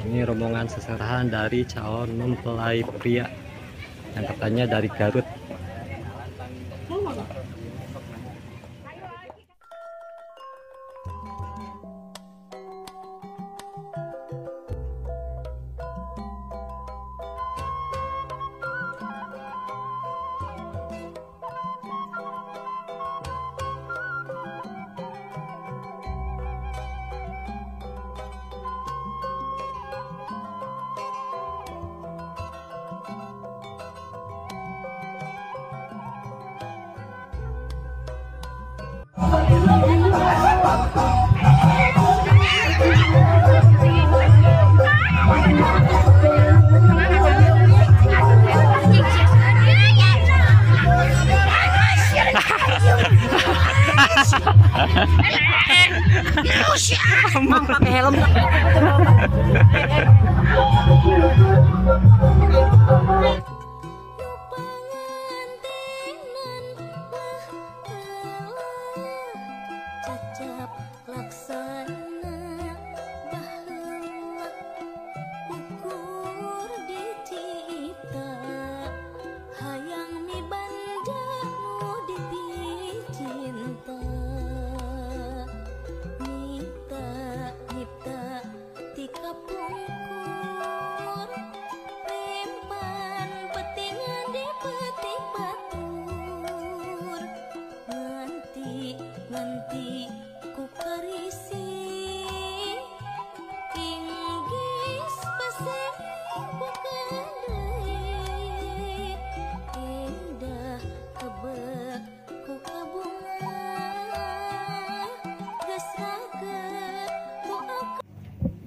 Ini rombongan seserahan dari calon mempelai pria yang katanya dari Garut. Emang pakai helm.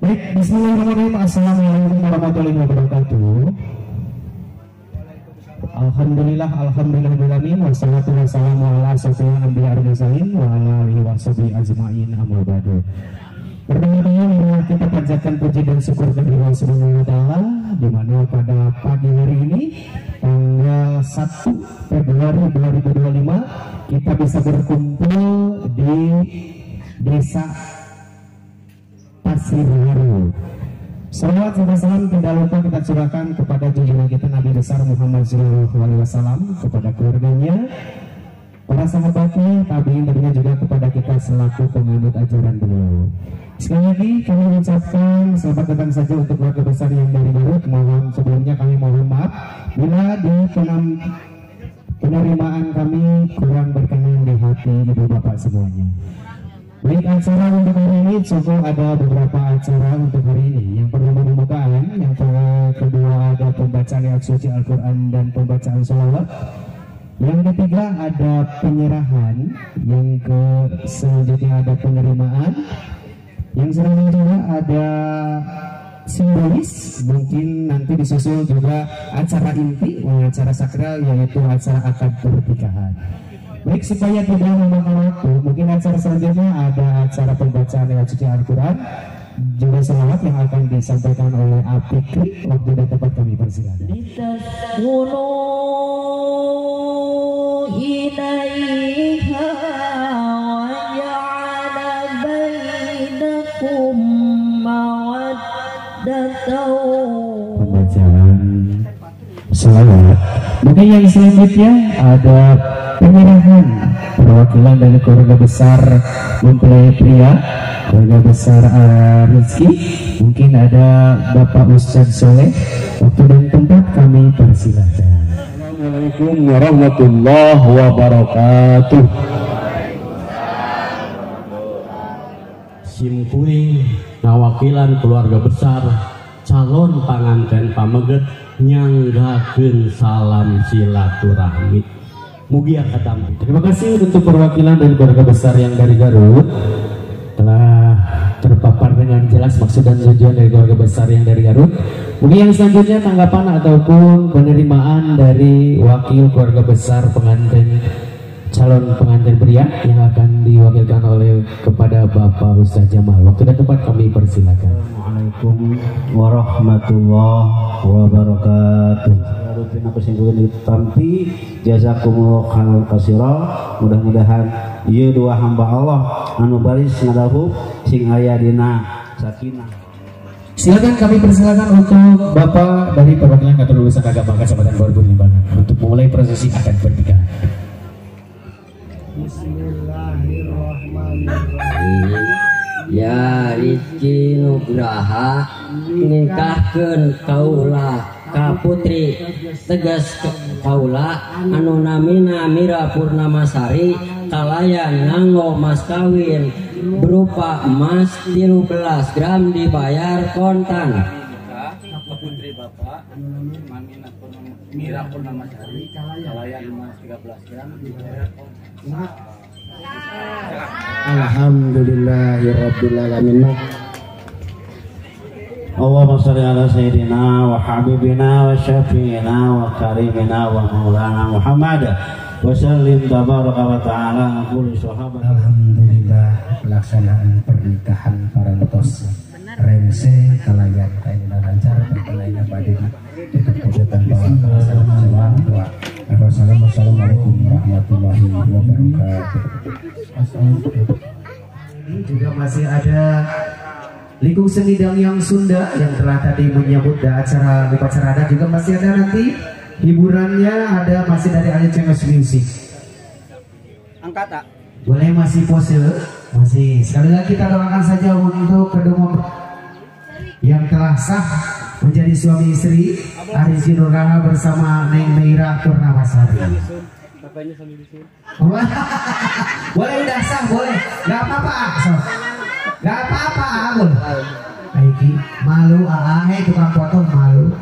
Baik, bismillahirrahmanirrahim. Assalamualaikum warahmatullahi wabarakatuh. Alhamdulillah, alhamdulillahirabbil wassalatu wassalamu ala asyrofil anbiya'i wal mursalin wa ala alihi washabihi ajmain, amma ba'du. Pertama-tama kita panjatkan puji dan syukur kepada Allah Subhanahu wa taala, di mana pada pagi hari ini tanggal 1 Februari 2025 kita bisa berkumpul di Desa Pasir Haru. Salawat serta salam tidak lupa kita curahkan kepada junjungan kita Nabi besar Muhammad Shallallahu Alaihi Wasallam, kepada keluarganya, para sahabatnya, tabiin, tentunya juga kepada kita selaku penganut ajaran beliau. Sekali lagi kami mengucapkan selamat datang saja untuk keluarga besar yang dari Garut. Mohon sebelumnya kami mohon maaf bila di penerimaan kami kurang berkenan di hati ibu bapak semuanya. Baik, acara untuk hari ini cukup ada beberapa acara untuk hari ini. Yang pertama pembukaan, yang kedua ada pembacaan ayat suci Al-Quran dan pembacaan sholawat. Yang ketiga ada penyerahan, yang ke selanjutnya ada penerimaan, yang selanjutnya juga ada simbolis, mungkin nanti disusul juga acara inti, acara sakral, yaitu acara akad pernikahan. Baik, supaya tidak memakan waktu, mungkin acara selanjutnya ada acara pembacaan ayat suci Al-Quran juga selawat yang akan disampaikan oleh Apikri. Waktu dan tempat kami persilakan. Pembacaan selawat. Mungkin yang selanjutnya ada penyerahan perwakilan dari keluarga besar mempelai pria, keluarga besar Rizky. Mungkin ada Bapak Ustadz Soleh. Waktu dan tempat kami persilakan. Assalamualaikum warahmatullahi wabarakatuh. Simkuring ngawakilan keluarga besar calon panganten pameget nyanggakeun salam silaturahmi. Mugia katampi. Terima kasih untuk perwakilan dari keluarga besar yang dari Garut telah terpapar dengan jelas maksud dan tujuan dari keluarga besar yang dari Garut. Mungkin yang selanjutnya tanggapan ataupun penerimaan dari wakil keluarga besar pengantin calon pengantin pria yang akan diwakilkan oleh kepada Bapak Ustaz Jamal. Waktu dan tempat kami persilakan. Assalamualaikum warahmatullahi wabarakatuh. Tampi jazakumullah khairan katsira. Mudah-mudahan ieu dua hamba Allah anu baris ngadahu sing aya dina sakinah. Silakan kami persilakan untuk Bapak dari perwakilan Kantor Urusan Agama Kecamatan Barumun Limbangan untuk memulai prosesi akad pernikahan. Bismillahirrahmanirrahim. Ya Rizky Nugraha nikahkeun kaula ka putri tegas kaula anu namina Mira Purnamasari kalayan nganggo mas kawin berupa emas 13 gram dibayar kontan. Putri Bapak namina Mira Purnamasari kalayan emas 13 gram dibayar kontan. Alhamdulillahirabbil alamin. Allahumma shalli ala sayyidina wa habibina wa syafi'ina wa karimina wa maulana Muhammad wa sallim tabaraka wa ta'ala kulli sahabat. Alhamdulillah pelaksanaan pernikahan parantos rengse kalayan kainina lancar perkelaina bade tutup tanpa dua. Wassalamualaikum warahmatullahi wabarakatuh. Ini juga masih ada Lingkung Seni Dangyang Sunda yang telah tadi menyambut acara upacara adat, juga masih ada nanti hiburannya, ada masih dari Ali Cenges Music. Angkat tak? Boleh masih pose, masih. Sekali lagi kita doakan saja untuk kedua yang telah sah menjadi suami istri, Aris Nugraha bersama Neng Meira Purnamasari. Boleh udah sah, boleh. Gak apa-apa, so. Gak apa-apa, boleh. Aiki malu, hei tukang foto malu.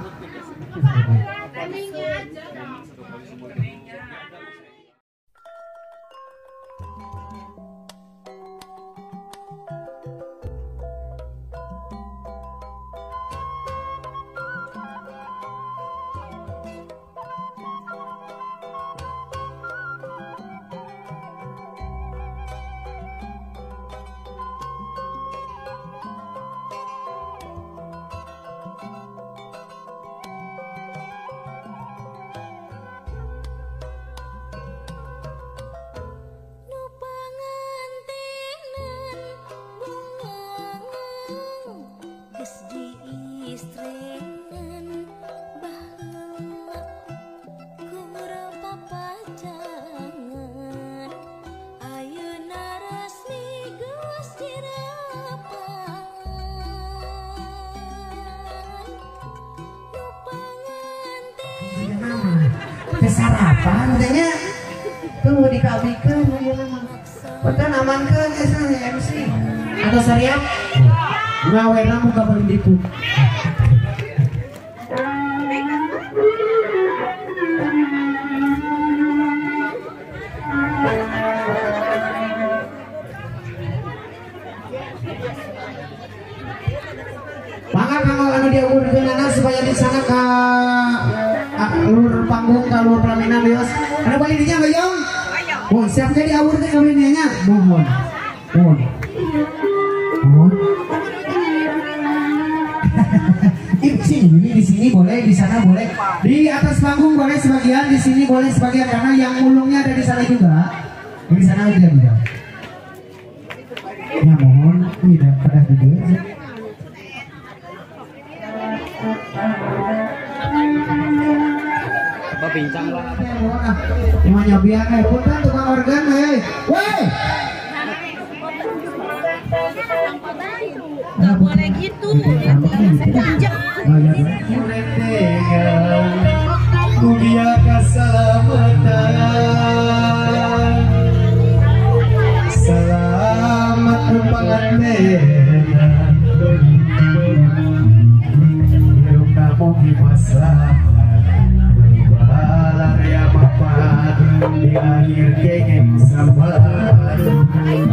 Sarapan katanya tuh dikabikeun Betul amankeun MC atau seriap ngawena muka balik ditu. Mangga kanggo anu diaburkeunana supaya di sana ka lur panggung ka lur pelaminan lios. Ada balik dinya hoyong? Oh, siapnya diawurkeun kawinnya nya? Mohon. Mohon. Mohon. Ini di sini boleh, di sana boleh. Di atas panggung boleh sebagian, di sini boleh sebagian karena yang mulungnya ada di sana juga. Di sana ada juga. Ya mohon, tidak pada juga. Apa bincang lah. Emang nyobian punten tukang organ hei. Woi. Enggak boleh gitu. Mugia kasalamatan. Selamat pengantenan. Hirupna mugi maslahat. Balaria mapan di akhir kengeng sabar.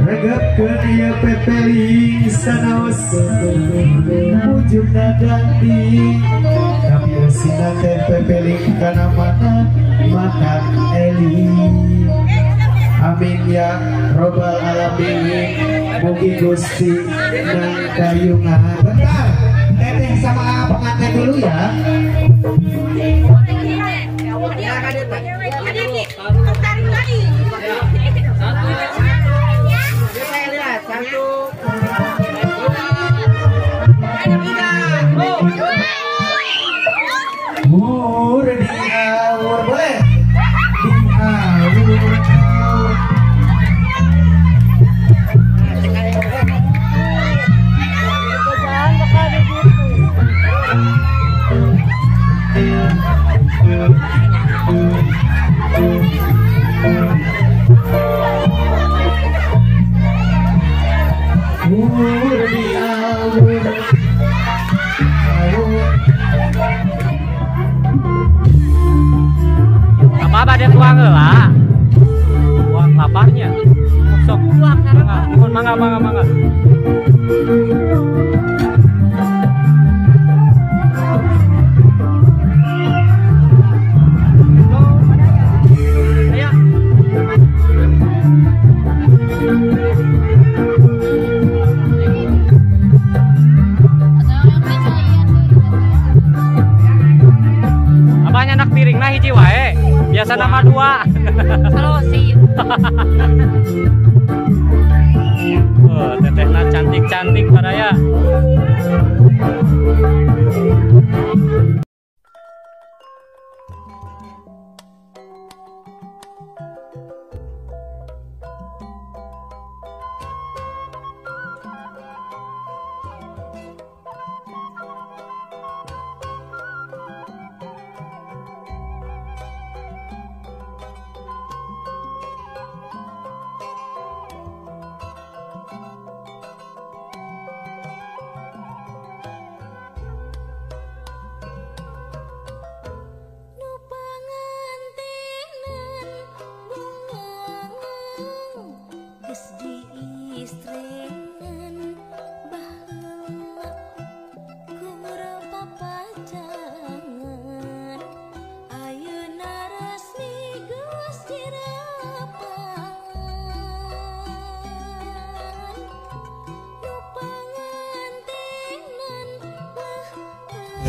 Regepkeun ieu pepeling sanaos ujungna ganti. Tapi eusina teh pepeling kana mata mata eli. Amin ya robbal alamin. Mugi Gusti nang kayungan. Bentar, teteh sama pengantin dulu ya. Satu, dua, tiga. mangga mangga. Abahnya anak piring nah hiji wae. Biasa nama dua. Salosi. Oh, tetehna cantik-cantik baraya.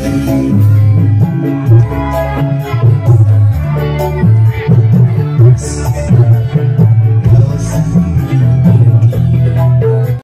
Thank you.